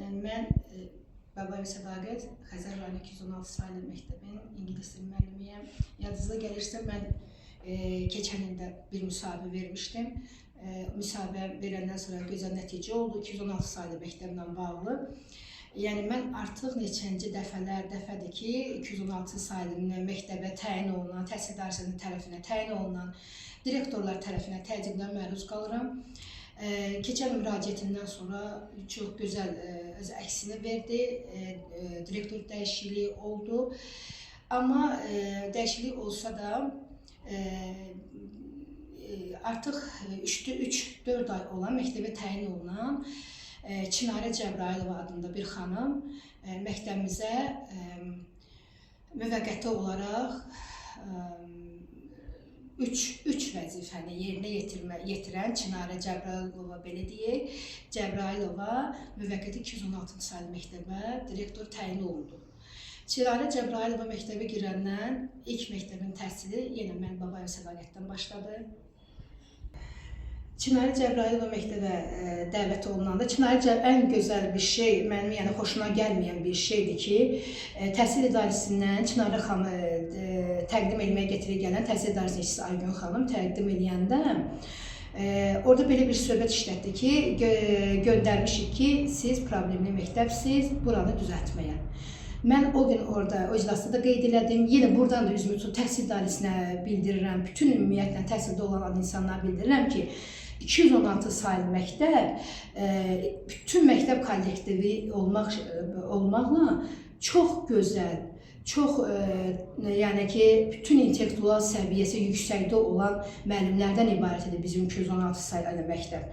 Mən Babayev Sədaqət, Xəzər rayonu 216 saylı məktəbin ingilis dili müəllimiyəm. Yadınıza gəlirsə, mən keçən ildə bir müsahibə vermişdim. Müsahibə verəndən sonra gözəl nəticə oldu 216 saylı məktəblə bağlı. Yəni mən artıq neçənci dəfədir ki, 216 saylı məktəbə təyin olunan, təhsil idarəsinin tərəfindən təyin olunan direktorlar tərəfindən təzyiqlə məruz qalıram. Keçən müraciətimdən sonra çox gözəl öz əksini verdi. Direktor dəyişikliyi oldu. Amma dəyişiklik olsa da artıq 3-4 ay olan məktəbə təyin olunan Çinarə Cəbrayılova adında bir xanım məktəbimizə müvəqqəti olaraq 3 vəzifəni yerinə yetirən Çinarə Cəbrayılova, belə deyək, Cəbrayılova müvəqqəti 216-cı saylı məktəbə direktor təyin olundu. Çinarə Cəbrayılova məktəbə girəndən ilk məktəbin təhsili yenə mən Babayev Sədaqətdən başladı. Çinarə Cəbrayılova məktəbə dəvət olunanda Çinarə ən gözəl bir şey, mənim yəni xoşuma gəlməyən bir şeydir ki, təhsil idarəsindən Çinarə xanımı təqdim etməyə gətirib gələn təhsil idarəsinin işçisi Aygün xanım təqdim eləyəndə orada belə bir söhbət işlətdi ki, göndərmişik ki, siz problemli məktəbsiz, buranı düzəltməyə. Mən o gün orada o iclasda da qeyd elədim. Yenə buradan da üzümü tutub təhsil idarəsinə bildirirəm. Bütün ümumiyyətlə təhsildə olan insanlara bildirirəm ki, 216 saylı məktəb bütün məktəb kollektivi olmaqla çox gözəl, çox yəni ki, bütün intellektual səviyyəsi yüksəkdə olan müəllimlərdən ibarət idi bizim 216 saylı məktəb.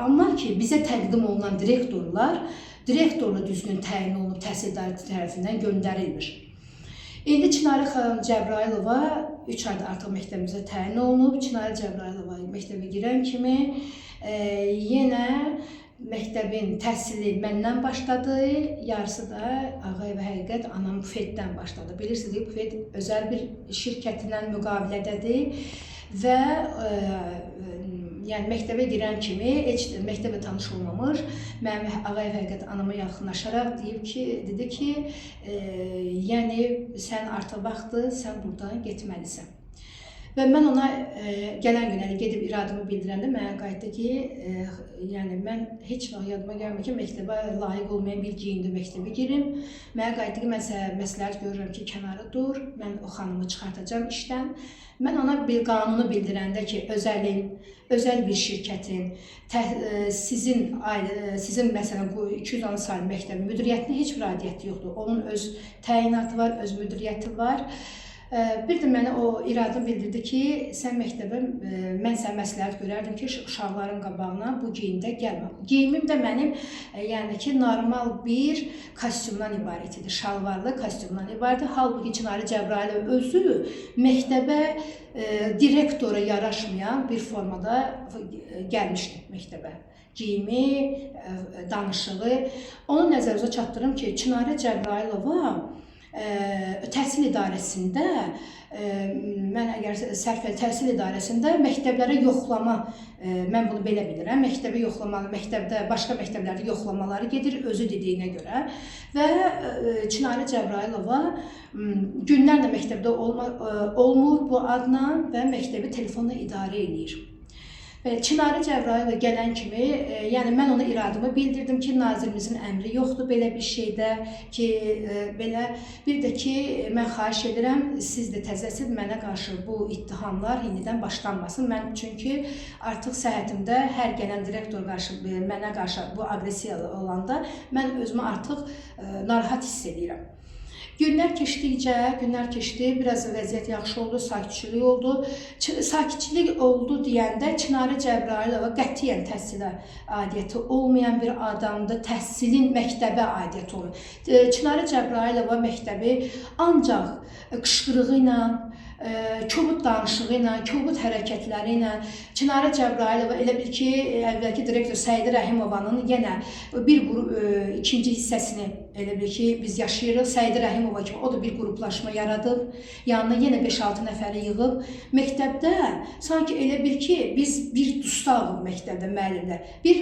Amma ki, bizə təqdim olunan direktorlar direktorla düzgün təyin olunub təhsil idarəsi tərəfindən göndərilmir. İndi Çinarə xanım Cəbrayılova 3 ayda artıq məktəbimizə təyin olunub. Çinarə Cəbrayılova məktəbə girən kimi yenə məktəbin təhsili məndən başladı, yarısı da Ağayev Həqiqət anam bufetdən başladı. Bilirsiniz ki, bufet özəl bir şirkətindən müqavilədədir və yəni məktəbə girən kimi heç məktəbə tanış olmamış, mənim Ağayev Həqiqət anama yaxınlaşaraq deyib ki, dedi ki, yəni sən artıq vaxtdır, sən buradan getməlisən. Və mən ona gələn gün hələ gedib iradımı bildirəndə mənə qayıtdı ki, yəni mən heç vaxt yadıma gəlmir ki, məktəbə layiq olmayan bir geyimdə məktəbə girim. Mənə qayıtdı ki, mən sənə məsləhət görürəm ki, kənara dur, mən o xanımı çıxartacağam işdən. Mən ona bir qanunu bildirəndə ki, özəlin, özəl bir şirkətin, sizin ailə, sizin məsələn bu 210 saylı məktəbin müdiriyyətinin heç bir aidiyyəti yoxdur. Onun öz təyinatı var, öz müdiriyyəti var. Bir də mənə o iradını bildirdi ki, sən məktəbə, mən sənə məsləhət görərdim ki, uşaqların qabağına bu geyimdə gəlmə. Geyimim də mənim, yəni ki, normal bir kostyumdan ibarət idi, şalvarlı kostyumdan ibarət idi. Halbuki Çinarə Cəbrayılova özü məktəbə direktora yaraşmayan bir formada gəlmişdi məktəbə. Geyimi, danışığı. Onu nəzərinizə çatdırım ki, Çinarə Cəbrayılova təhsil idarəsində, mən əgər sərf təhsil idarəsində məktəblərə yoxlama, mən bunu belə bilirəm, məktəbə yoxlamalı, məktəbdə, başqa məktəblərdə yoxlamaları gedir özü dediyinə görə və Çinarə Cəbrayılova günlərlə məktəbdə olmur bu adla və məktəbi telefonla idarə eləyir. Çinarə Cəbrayılova gələn kimi, yəni mən ona iradımı bildirdim ki, nazirimizin əmri yoxdur belə bir şeydə ki, belə bir də ki, mən xahiş edirəm, siz də təzəsiz, mənə qarşı bu ittihamlar indidən başlanmasın. Mən çünki artıq səhhətimdə hər gələn direktor qarşı, mənə qarşı bu aqressiya olanda mən özümü artıq narahat hiss edirəm. Günlər keçdikcə, günlər keçdi, biraz vəziyyət yaxşı oldu, sakitçilik oldu. Sakitçilik oldu deyəndə Çinarə Cəbrayılova qətiyyən təhsilə aidiyyəti olmayan bir adamdır, təhsilin məktəbə aidiyyəti olmayan. Çinarə Cəbrayılova məktəbi ancaq qışqırığı ilə, Kobud danışığı ilə, kobud hərəkətləri ilə Çinarə Cəbrayılova elə bil ki, əvvəlki direktor Səidə Rəhimovanın yenə bir qrup ikinci hissəsini elə bil ki, biz yaşayırıq. Səidə Rəhimova kimi o da bir qruplaşma yaradıb, yanına yenə 5-6 nəfəri yığıb. Məktəbdə sanki elə bil ki, biz bir dustağıq məktəbdə müəllimlər. Bir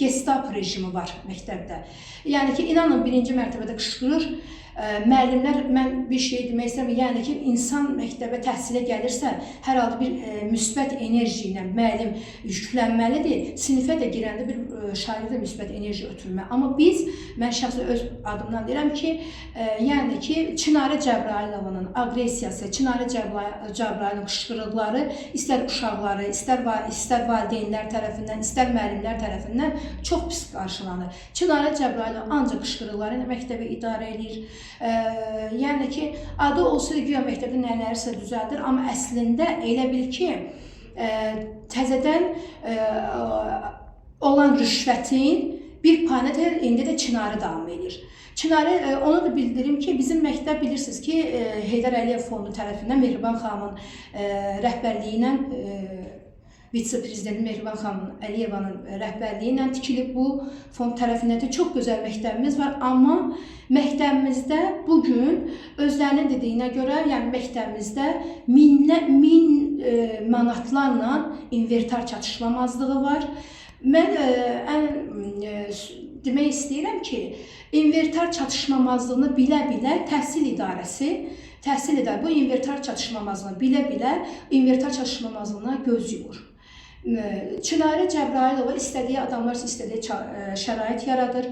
gestapo rejimi var məktəbdə. Yəni ki, inanın birinci mərtəbədə qışqırır. Müəllimlər, mən bir şey demək istəyirəm, yəni ki, insan məktəbə təhsilə gəlirsə, hər halda bir müsbət enerji ilə müəllim yüklənməlidir. Sinifə də girəndə bir şagirdə müsbət enerji ötürmək. Amma biz, mən şəxsən öz adımdan deyirəm ki, yəni ki, Çinarə Cəbrayılovanın aqressiyası, Çinarə Cəbrayılovun qışqırıqları istər uşaqları, istər valideynlər tərəfindən, istər müəllimlər tərəfindən çox pis qarşılanır. Çinarə Cəbrayılova ancaq qışqırıqları ilə məktəbi idarə eləyir. Yəni ki, adı olsa güya məktəbdə nələrisə düzəldir, amma əslində elə bil ki, təzədən olan rüşvətin bir payını da indi də Çinarə davam edir. Çinarə, onu da bildirim ki, bizim məktəb bilirsiniz ki, Heydər Əliyev Fondu tərəfindən Mehriban xanımın rəhbərliyi ilə, vitse-prezidenti Mehriban xanım Əliyevanın rəhbərliyi ilə tikilib bu fond tərəfindən də çox gözəl məktəbimiz var, amma məktəbimizdə bu gün özlərinin dediyinə görə, yəni məktəbimizdə min manatlarla inventar çatışmamazlığı var. Mən demək istəyirəm ki, inventar çatışmamazlığını bilə-bilə təhsil idarəsi bu inventar çatışmamazlığını bilə-bilə inventar çatışmamazlığına göz yumur. Çinarə Cəbrayılova istədiyi adamlar istədiyi şərait yaradır.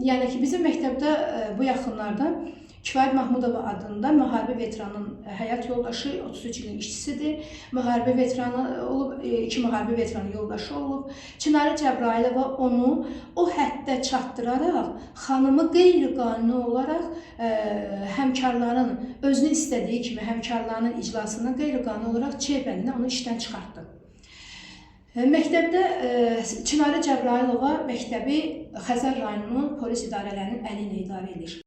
Yəni ki, bizim məktəbdə bu yaxınlarda Kifayət Mahmudova adında müharibə veteranının həyat yoldaşı, 33 ilin işçisidir. Müharibə veteranı olub, 2 müharibə veteranı yoldaşı olub. Çinarə Cəbrayılova onu o həddə çatdıraraq xanımı qeyri-qanuni olaraq həmkarların, özünün istədiyi kimi həmkarlarının iclasından qeyri-qanuni olaraq Ç bəndinə onu işdən çıxartdı. Məktəbdə Çinarə Cəbrayılova məktəbi Xəzər rayonunun polis idarələrinin əli ilə idarə edir.